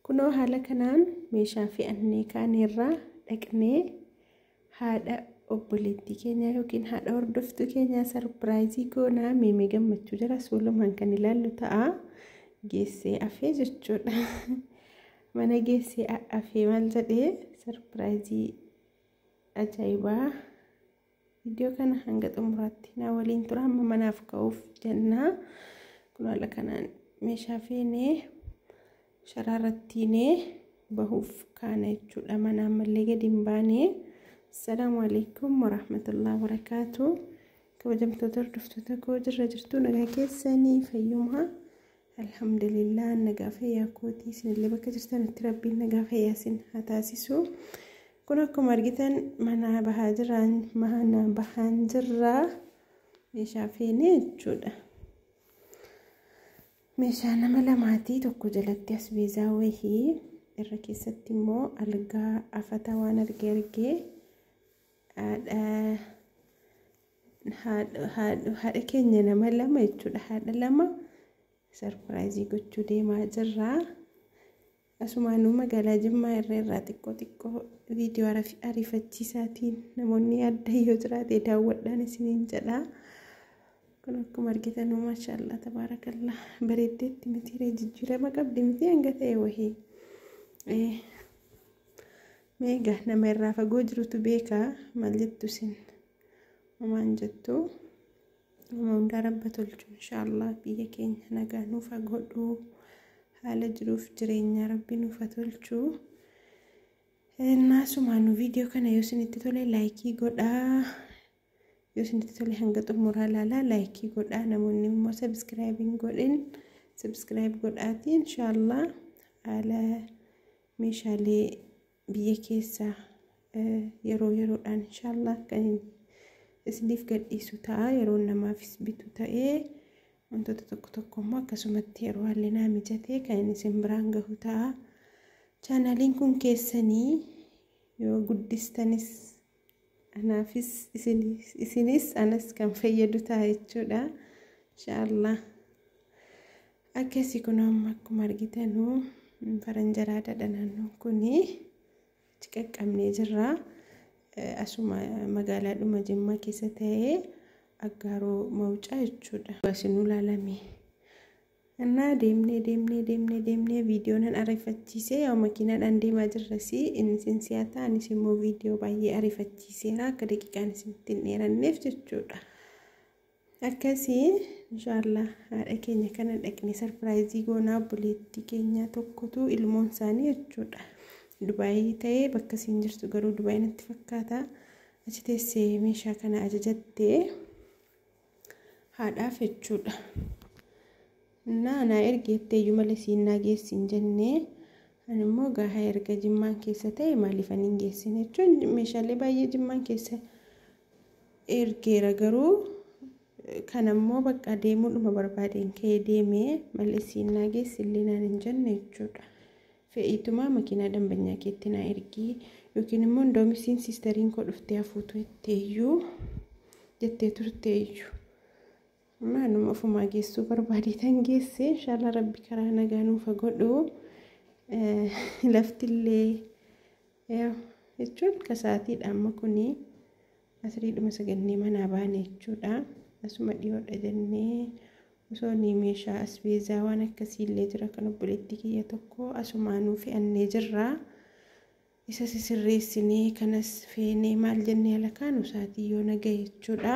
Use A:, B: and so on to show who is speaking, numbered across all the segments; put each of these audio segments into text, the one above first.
A: Kunoo haala kanaan meeshaa fe'annee kaaneerraa dhaqnee haadha obboleettii keenyaa yookiin haadha hordoftuu keenyaa sarpiraayizii goonaa. Meemee gammachuu jira suulumaan kan ilaallu ta'a. Geessee afee jechuudha. Mana geessee afee maal jedhee sarpiraayizii ajaa'ibaa. Viidiyoo kana hanga xumuraatti na waliin tura, amma manaaf ka'uuf jennaa. Kun haala kanaan meeshaa feenee sharaarrattiinee bahuuf kaana jechuudha. Mana ammallee gadi hin baane. Assalaamu alaikum warahmatullahi wabarakaatu. Kabajamtoota hordoftoota koo, jirra jirtu, nagaa keessanii, fayyumaa? Alhamdulillah, nagaa fayyaa kootii. Isinillee bakka jirtanitti rabbiin nagaa fayyaa isin haa taasisu. Kun akkuma argitan mana bahaa jiraan, mana bahaan jirra, meeshaa feenee jechuudha. Meeshaa nama lamaatii, tokko jalatti asbeezaa wayii, irra keessatti immoo algaa, afata, waan argee argee haadha keenya nama lama jechuudha. Haadha lama sarpiraayizii gochuu deemaa jirra. Asumaanuu magaalaa Jimmaa irra irraa xiqqoo xiqqoo viidiyoo ariifachiisaatiin namoonni adda yoo jiraate daawwadhaan isiniin jedha. Kun akkuma argitanuu, maashaallah tabaarakallah, bareeddeetti mitiiree? Jijjiirama qabdi miti hanga ta'e wahii. Meegaa nama irraa fagoo jirutu beekaa. Maal jettu isin? Homaan jettu, nama hundaa rabba tolchu inshaallah. Biyya keenya nagaa nuuf haa godhu, haala jiruuf jireenya rabbi nuuf haa tolchu. Naasumaanuu viidiyoo kana yoo isinitti tole laayikii godhaa. Yoo isinitti tole hanga xumuraa ilaalaa, laayikii godhaa. Namoonni immoo subscribe hin godhin subscribe godhaati. Inshaallah haala meeshaalee biyya keessaa yeroo yeroodhaan inshaallah kan isiniif gadhiisu ta'a. Yeroo namaafis bitu ta'ee, wantoota tokko tokko immoo akkasumatti yeroo haalli naa mijatee kan isin biraan gahu ta'a. Chaanaaliin kun keessanii, yoo guddistanis anaafis isinis anas kan fayyadu ta'a jechuudha. Inshaallah. Akkasii kun amma akkuma argitanuu faranjaraadha naannoon kuni, achi qaqqabnee jirra. Asuma magaalaadhuma Jimmaa keessa ta'ee Aggaaroo Mawucaa jechuudha. Asinuu ilaalame. Innaa deemnee deemnee deemnee deemnee viidiyoo nan ariifachiisee, yaa makiinaadhaan deemaa jirrasi, inni isin si'ataa, anis immoo viidiyoo baay'ee ariifachiiseera akka daqiiqaan isinitti hin dheeranneef jechuudha. Akkasii inshaallah haadha keenya kana dhaqnee sarpiraayizii goonaa. Obboleettii keenya tokkotu ilmoon isaanii jechuudha. Dubaayii ta'ee bakka isiin jirtu garuu Dubaayii natti fakkaata. Achi teessee meeshaa kana ajajattee haadhaaf jechuudha. Innaa naa ergeettee iyyuu malee siin naa geessi hin jennee. Ani immoo gahaa erga Jimmaan keessa ta'e maaliif ani hin geessine jechuun, meeshaalee baay'ee Jimmaan keessa ergeera, garuu kan ammoo bakka deemuudhuma barbaadeen ka'ee deemee malee siin naa geessi illee naan hin jenne jechuudha. Fe'iitumaa makiinaa dambanyaa keetti naa ergii yookiin immoo indoomisiin siistariin koo dhuftee hafuutu jetteeyyuu jettee turteeyyuu. Maanuma ofumaa geessuu barbaadeetan geesse. Inshaallah rabbi karaa nagaa nuuf haa godhu. Laftillee jechuun kasaatiidha, amma kuni asiriidhuma sagannee manaa baane jechuudha. Asuma dhiyoodha jennee osoo ni meeshaa asbeezaa waan akkasiillee jira kan obboleettii kiyya tokko asumaanuu fe'annee jirra. Isa sisirreessinee kanas feenee maal jennee ala kaanu sa'aatii yoo nagaye jechuudha.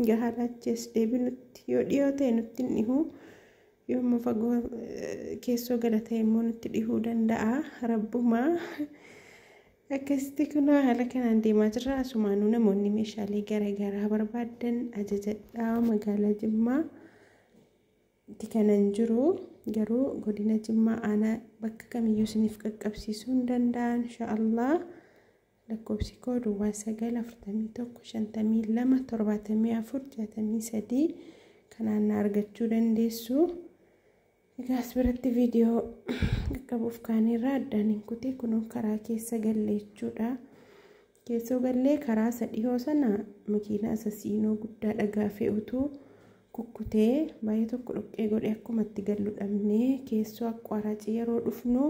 A: Gahaadha, achi as deebinutti yoo dhiyoo ta'e nutti hin dhihu, yoo immoo fagoo keessoo gala ta'e immoo nutti dhihuu danda'a rabbumaa. Akkasitti kunoo haala kanaan deemaa jirra. Asumaanuu namoonni meeshaalee garaagaraa barbaaddan ajajadhaa. Magaalaa Jimmaa itti kanan jiru, garuu godina Jimmaa aanaa bakka kamiyyuu isiniif qaqqabsiisuu hin danda'a inshaallah. Lakkoofsi koo 09 41 52 74 63, kanaan na argachuu dandeessu. Egaa as biratti viidiyoo qaqqabuuf kaanirraa addaan hin kutee, kunoo karaa keessa galle jechuudha. Keessoo gallee karaa isa dhihoo sana makiinaa isa siinoo guddaa dhagaa fe'utu kukkutee baay'ee tokko dhoqqee godhe. Akkuma itti gallu dhabnee keessoo akkuaraacii yeroo dhufnu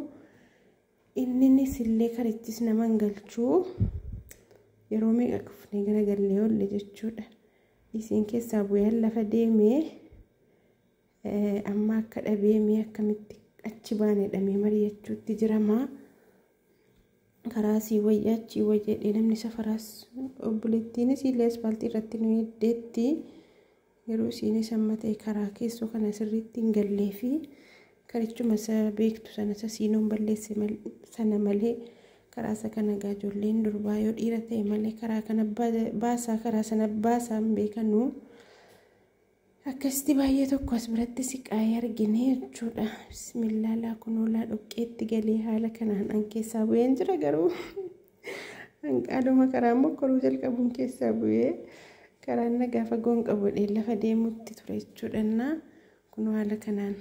A: Inninis illee karichis nama hin galchuu yeroo meeqa kufnee garagallee oolle jechuudha. Isiin keessaa bu'een lafa deemee amma akka dhabeemee akkamitti achi baane dhamee mari'achuutti jirama. Karaa sii wayya achii wayya jedhee namni safaraas obboleettiinis illee asfaaltii irratti nu heddeetti. Garuu isiinis amma ta'e karaa keessoo kana sirriitti hin gallee fi karichuma isa beektu sana isa siinoon balleesse sana malee karaa isa kana egaa ijoolleen durbaa yoo dhiira ta'e malee karaa kana baasaa karaa sana baasaa hin beekanu. Akkasitti baay'ee tokko as biratti siqaayee argine jechuudha. Bismillaa laa kunoolaa dhoqqeetti galee haala kanaan an keessaa bu'een jira garuu hanqaaluma karaa mokkoruu jalqabuun keessaa bu'ee karaan nagaa fagoon qabu lafa deemutti ture jechuudha. Kunoo haala kanaan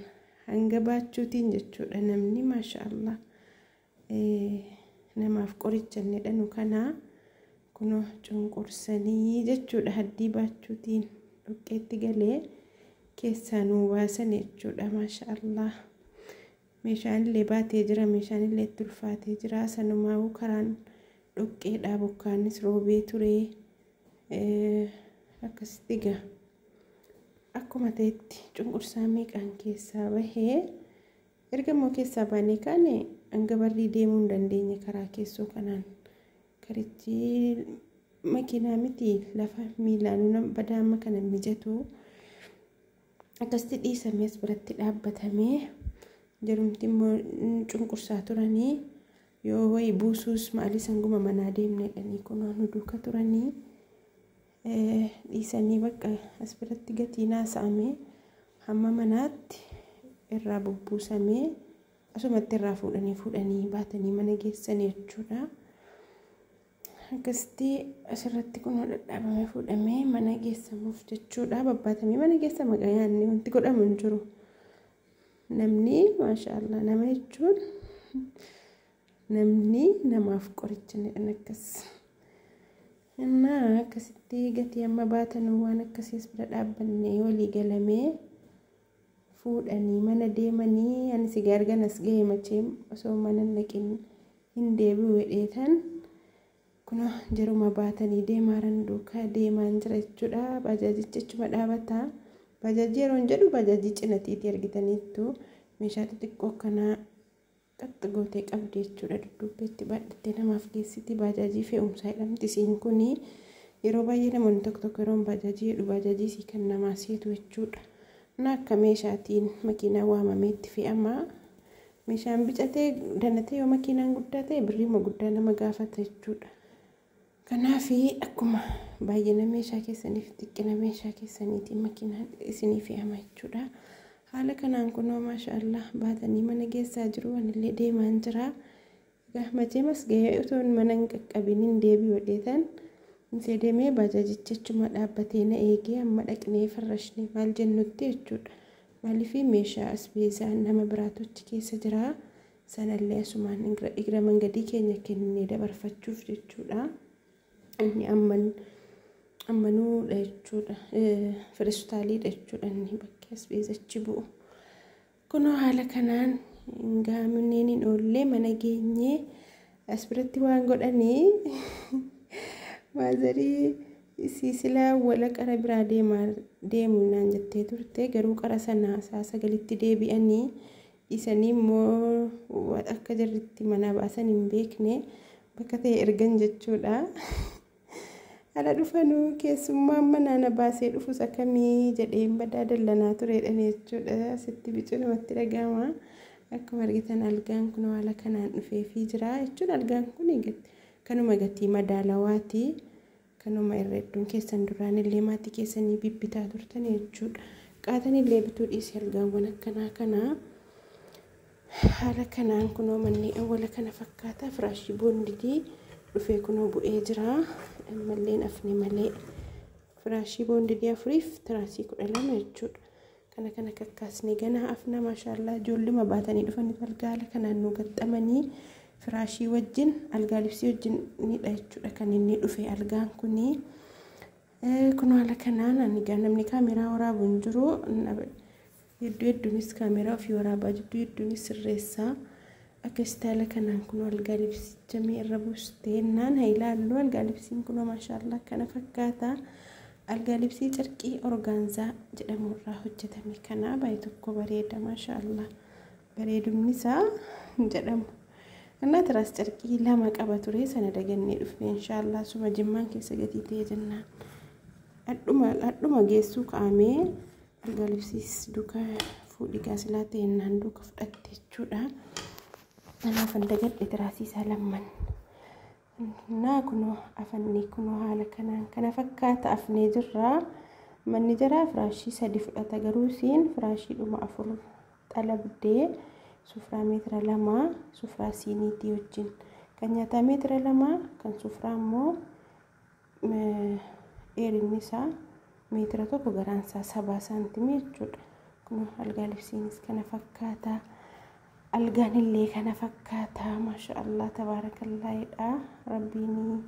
A: hanga baachuutiin jechuudha namni maashaallah namaaf qoricha inni dhanu kanaa kunoo cunqursanii jechuudha haddii baachuutiin. Dhoqqeetti galee keessaa nuu baasan jechuudha maashaallah. Meeshaan illee baatee jira, meeshaan illee itti ulfaatee jira. Sanumaa'uu karaan dhoqqeedha, bokkaanis roobee ture. Akkasitti egaa akkuma ta'etti cunqursaa meeqaan keessaa bahee erga immoo keessaa baanee kaane hanga barrii deemuu hin dandeenye karaa keessoo kanaan. Karichi makiinaa miti lafa miilaan badaama kana mijatu akkasitti dhiisamee as biratti dhaabbatamee jarumti immoo cunqursaa turanii yoo wayi buusuus maalis hanguma manaa deemnedhanii kunoo nu duuka turanii dhiisanii bakka as biratti gatiin haasa'amee hamma manaatti irraa bubbuusamee asumatti irraa fuudhanii baatanii mana geessanii jechuudha. Akkasitti asirratti kunoo dhadhaabamee fuudhamee mana geessamuuf jechuudha. Babbaatamee mana geessama nyaanni wanti godhamu hin jiru. Namni maashaallah nama jechuun namni namaaf qoricha jedhan akkas. Innaa akkasitti gatii amma baatan waan akkasii as bira dhaabbannee walii galamee fuudhanii mana deemanii ani si gargan as ga'e machee osoo mana naqin hin deebi'u jedheetan. Kunoo jaruma baatanii deemaaran duukaa deemaan jira jechuudha. Baajaajichi achuma dhaabata. Baajaajii yeroo hin jedhu baajaajii cinatiitii argitaniittu meeshaa xixiqqoo akkanaa qaxxi gootee qabdi jechuudha. Dudduubbeetti baadhattee namaaf geessiti. Baajaajii fe'umsaa jedhamti isiin kuni. Yeroo baay'ee namoonni tokko tokko yeroo baajaajii jedhu baajaajii isii kan namaa seetu jechuudha. Na akka meeshaatiin makiinaa waamamee itti fe'ama. Meeshaan bicatee danatee yoo makiinaan guddaa ta'e birriima guddaa nama gaafata jechuudha. Kanaaf akkuma baay'ina meeshaa keessaniif xiqqina meeshaa keessaniitiin makiinaan isinii fe'ama jechuudha. Haala kanaan kunoo maashaallah baatanii mana geessaa jiru anillee deemaan jira. Egaa macheemas ga'ee otoo mana hin qaqqabin hin deebi'u jedheetan insee deemee baajaajichi achuma dhaabbatee na eegee amma dhaqnee farrashnee maal jennutti jechuudha. Maaliif meeshaa asbeezaa nama biraatu achi keessa jira. Sanallee asumaan igra mangadii keenya kennee dabarfachuuf jechuudha. Inni ammanuudha jechuudha. Firistaaliidha jechuudha inni bakki asbeezachi bu'u. Kunoo haala kanaan hin gaamneen hin oollee mana geenyee as biratti waan godhanii maazarii sisilaa wala qara biraa deemu naan jettee turte garuu qara sana saa sagalitti deebi'anii dhiisanii immoo akka jarritti manaa baasan hin beekne bakka ta'e ergan jechuudha. Ala dhufanuu keessummaan manaa na baasee dhufus akkamii jedheen badaa dallanaa tureedhan jechuudha. Asitti bicuu namatti dhaga'ama. Akkuma argitan algaan kun haala kanaan dhufeefii jira jechuun algaan kun kanuma gatii madaalawaati. Kanuma irra hedduun keessan duraan illee maatii keessanii bibbitaa turtan jechuudha. Qaatan illee bituu dhiisee algaawwan akkanaa kanaa. Haala kanaan kunoo manni awwala kana fakkaata. Firaashii boondidii dhufee kunoo bu'ee jira. Ammallee afne malee firaashii boondidii 4 tiraasii 12 jechuudha. Kana kana kakkaasnee ganaa afna maashaallah ijoolluma baatanii dhufanii algaa haala kanaan nu gaxxamanii firaashii wajjin algaa libsii wajjin nidha jechuudha kan inni dhufe algaan kuni. Kunoo haala kanaan ani namni kaameraa waraabu hin jiru. Hedduu hedduunis kaameraa ofii waraabaa jidduu hedduunis sirreessaa. Akka istaayila kanaan kun algaa libsicha irra buustee naan haa ilaallu. Algaa libsiin kun maashaallah kana fakkaata. Algaa libsii carqii orgaanzaa jedhamu irraa hojjetame kana baay'ee tokko bareeda maashaallah. Bareedumni isaa jedhamu. Innaa tiraas carqii 2 qaba ture sana dagannee dhufne inshaallah suma jimmaan keessa gatii ta'e jennaan. Hadhuma geessuu kaa'amee algaa libsiis duuka fuudhii gaasilaa ta'e naan duuka fudhatte jechuudha. Kanaaf dagadhe tiraasii isaa lamman. Innaa kunoo afanni kunoo haala kanaan kana fakkaata afnee jirra. Manni jaraa firaashii 3 fudhata garuu isiin firaashiidhuma 4 xalabdee sufraa meetira 2 sufraa siiniitii wajjin kan nyaataa meetira 2 kan sufraa immoo dheerinni isaa meetira 1 garaan isaa 70 saantimii jechuudha. Kunoo algaa libsiinis kana fakkaata. Algaan illee kana fakkaata. Maashaallah tabaarakallaahidha. Rabbiin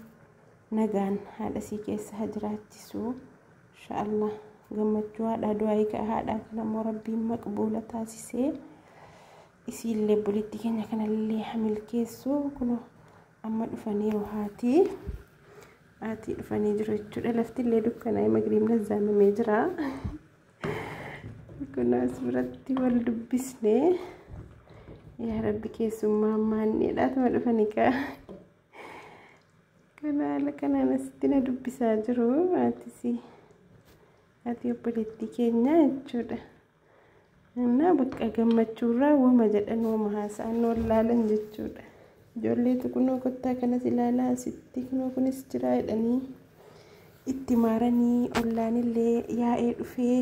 A: nagaan haadha sii keessa haa jiraachisu. Inshaallah gammachuu haadhaa du'aa haadhaa kana immoo Rabbiin maqbuula taasisee isiillee obboleettii keenya kanallee haa milkeessu. Kunoo amma dhufaniiru haatii dhufanii jiru jechuudha. Lafti illee dukkanaa'ee magriibni azzaamamee jira. Kunoo as biratti wal dubbisnee yaa Rabbi keessummaa maanneedhaatuma dhufanii kaa. Kana haala kanaan asitti na dubbisaa jiru haati obboleettii keenya jechuudha. Innaa bakka gammachuurraa wama jedhan wama haasa'an wallaalan jechuudha. Ijoolleetu kunoo kottaa kanas ilaalaa asitti kunoo kunis jira jedhanii itti maaranii ollaanillee yaa'ee dhufee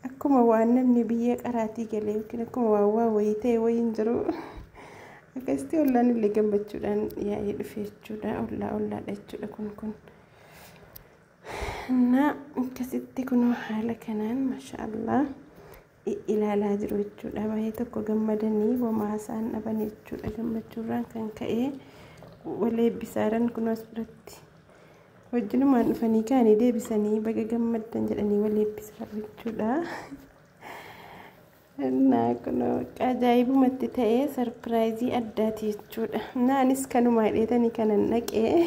A: akkuma waan namni biyya qaraatii galee yookiin akkuma waan waa wayii ta'e wayii hin jiru. Akkasitti ollaanillee gammachuudhaan yaa'ee dhufee jechuudha. Ollaa ollaadha jechuudha kun. Innaa akkasitti kunoo haala kanaan maashaallah ilaalaa jiru jechuudha. Baay'ee tokko gammadanii homaa isaan dhaban jechuudha. Gammachuurraan kan ka'e wal eebbisaaran kunoo as biratti wajjinumaan dhufanii kaanii deebisanii baga gammaddan jedhanii wal eebbisaa jechuudha. Innaa kunoo ajaa'ibumatti ta'ee sarpiraayizii addaati jechuudha. Innaa anis kanuma hidheetanii kanan dhaqee.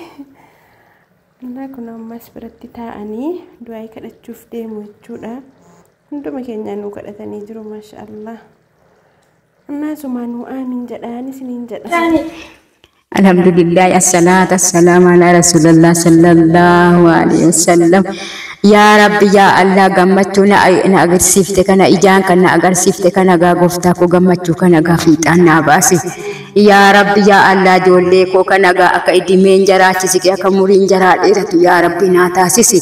A: Innaa kunoo ammas biratti taa'anii du'aa kadhachuuf deemu jechuudha. Hunduma keenyaa nuu kadhatanii jiru maashaallah. Innaa sumaanuu aamin jedhaan isiniin jedha.
B: Alhamdulillah, assalatu wassalamu ala rasulillah sallallahu alaihi wasallam. Yaa Rabbi yaa Allah gammachuu na agarsiifte kana ijaan kan na agarsiifte kana gaa gooftaa koo gammachuu kana gaa fiixaan naa baasi. Yaa Rabbi yaa Allah ijoollee koo kana gaa akka idimeen jaraachisi akka muriin jaraa dheeratu yaa Rabbi naa taasisi.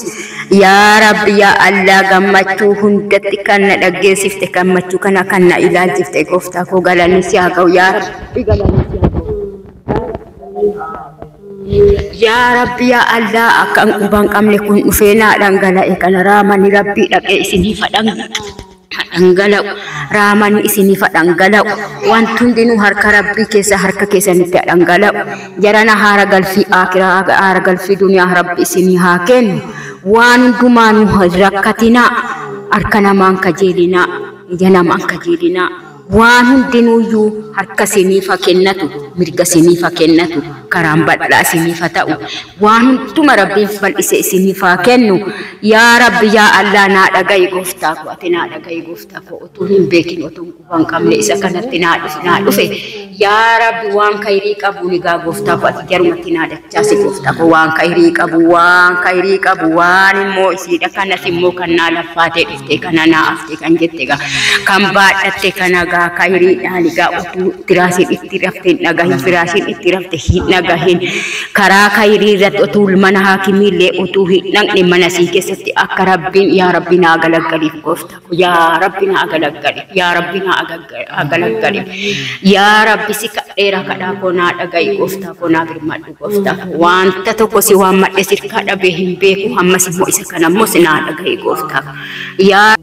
B: Yaa Rabbi yaa Allah gammachuu hundatti kan na dhaggeessifte gammachuu kana kan na ilaalchifte gooftaa koo galanni si haa ga'u yaa Rabbi galanni si haa ga'u. Yaa Rabbi yaa Allah akka hin qabne kun dhufee naa dhangala'e kana raamani Rabbii dhaqee isiniif dhangala'u raamani isiniif dhangala'u wanti hundinuu harka Rabbii keessa harka keessanitti dhangala'u jarana haara galfii aakiraa haara galfii duniyaa Rabbi isinii haa kennu waan hundumaanuu rakkatinaa harka namaan kajeelinaa ija namaan kajeelinaa waan hundinuuyyuu harka isiniif haa kennatu mirga isiniif haa kennatu karaan bal'aa isiniif haa ta'u waan hunduma Rabbiin bal'ise isiniif haa kennu. Yaa Rabbi yaa Allah naa dhaga'i gooftaa koo ati naa dhaga'i gooftaa koo utuu hin beekin utuu hin quban qabne isa kanatti naa dhufe yaa Rabbi waan kayrii qabu ni gaa gooftaa koo ati jarumatti naa dachaasi gooftaa koo waan kayrii qabu waan kayrii qabu waan immoo isiidha kanas immoo kan naa laffaatee dhufte kana naa haftee kan jette gaa kan baadhatte kana gaa kayriidhaan gaa utuu tiraasiin itti rafte hin dhagahin firaashiin itti rafte hin dhagahin karaa kayrii irratti utuu mana haakimiillee utuu hin dhaqne mana sii keessatti akka Rabbiin yaa Rabbi naa galaggaliif gooftaa koo yaa Rabbi naa galaggaliif yaa Rabbi naa galaggaliif yaa Rabbi si kadheera kadhaa koo naa dhaga'i gooftaa koo naa birmadhu gooftaa koo wanta tokko si waan madhe sirkaa dhabee hin beeku ammas immoo isa kana immoo si naa dhaga'i gooftaa koo yaa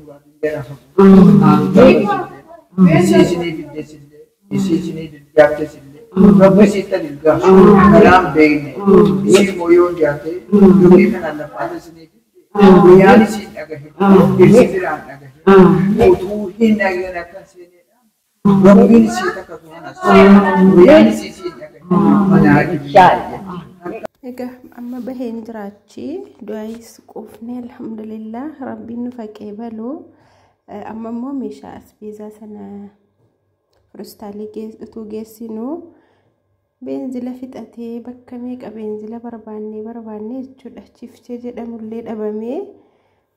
C: Rabbiin si takka guyyaan si si mana.
A: Egaa amma baheen jiraachi du'aayis quufnee, alhamdulillah, rabbiin nu faqee baluu. Amma immoo meeshaa asbeezaa sana firistaalii utuu geessinuu beenzila fixatee, bakka meeqa beenzila barbaannee barbaannee jechuudha. Chiifchee jedhamullee dhabamee,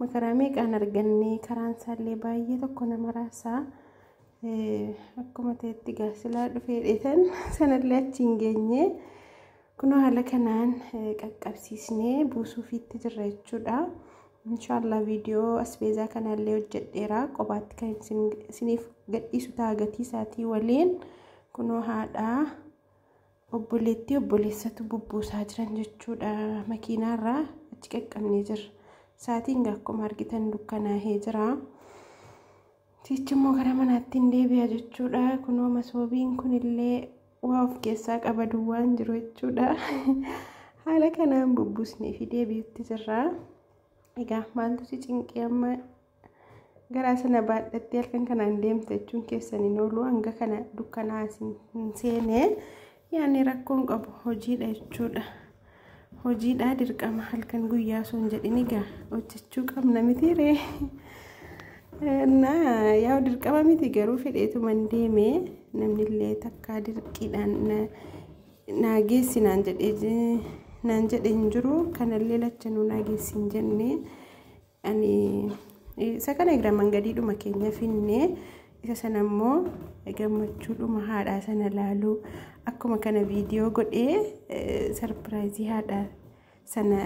A: makaraa meeqaan argannee, karaan isaallee baay'ee tokko nama raasaa. Akkuma ta'etti gaasilaa dhufee dheetan sanallee achi hin geenye. Kunoo haala kanaan qaqqabsiisnee buusuufiitti jirra jechuudha. Inshaallah viidiyoo asbeezaa kanallee hojjedheera, kophaatti kan isiniif gadhiisu ta'a gatii isaatii waliin. Kunoo haadhaa obboleettii obboleessatu bubbuusaa jiran jechuudha, makiinaarraa achi qaqqabnee jirra. Saatiin akkuma argitan dukkanaahee jira. Sichi immoo gara manaatti hin deebi'a jechuudha. Kunoo masoobiin kunillee waa of keessaa qaba, duwwaan jiru jechuudha. Haala kanaan bubbuusnee fi deebi'utti jirra. Egaa maaltu si cinqee amma garaa sana baadhattee halkan kanaan deemte jechuun keessan hin oolu, hanga kana dukkanaa hin seene yaani rakkoon qabu, hojiidha jechuudha. Hojiidha, dirqama, halkan guyyaa osoo hin jedhin egaa hojjechuu qabna miti ree. Na yaa dirqama miti, garuu fedheetuman deeme, namni illee takkaa dirqiidhaan naa geessi naan jedhe hin jiru. Kanallee lachanuu naa geessi hin jenne. Ani isa kana egaa mangadiidhuma keenya finne, isa sana immoo gammachuudhuma haadhaa sana laaluu akkuma kana viidiyoo godhee surprise haadhaa sana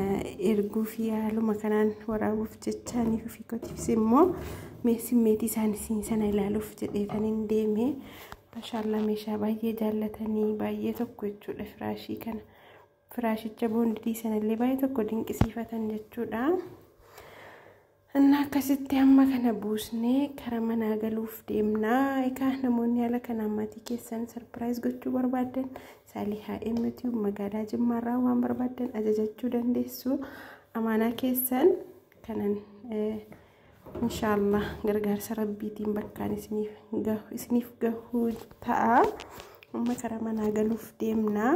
A: erguu fi haaluma kanaan waraabuuf jechaanii fi kotiifis immoo simmeetii isaanii sana ilaaluuf jedheetaniin deeme. Mashaallaa, meeshaa baay'ee jaallatanii baay'ee tokko jechuudha, firaashii kana. Firaashicha boondidii sanallee baay'ee tokko dinqisiifatan jechuudha. Innaa akkasitti amma kana buusnee kara manaa galuuf deemnaa. Egaa namoonni haala kanaan maatii keessan surprise gochuu barbaadan, Saalihaa Emmituu magaalaa Jimmaarraa waan barbaadan ajajachuu dandeessu. Amaanaa keessan kanan inshaallah gargaarsa rabbiitiin bakkaan isiniif gahuu ta'a. Amma kara manaa galuuf deemnaa.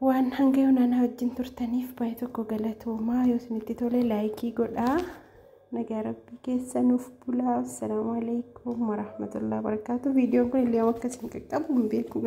A: Waan hanga yoonaa wajjin turtaniif baay'ee tokko galatoomaa. Yoo isinitti tole like godhaa. Nagaa rabbii keessa nuuf bulaa. Assalaamu alaikum warahmatullahi wabarakaatu. Viidiyoon kun illee akka isin qaqqabu hin beeku.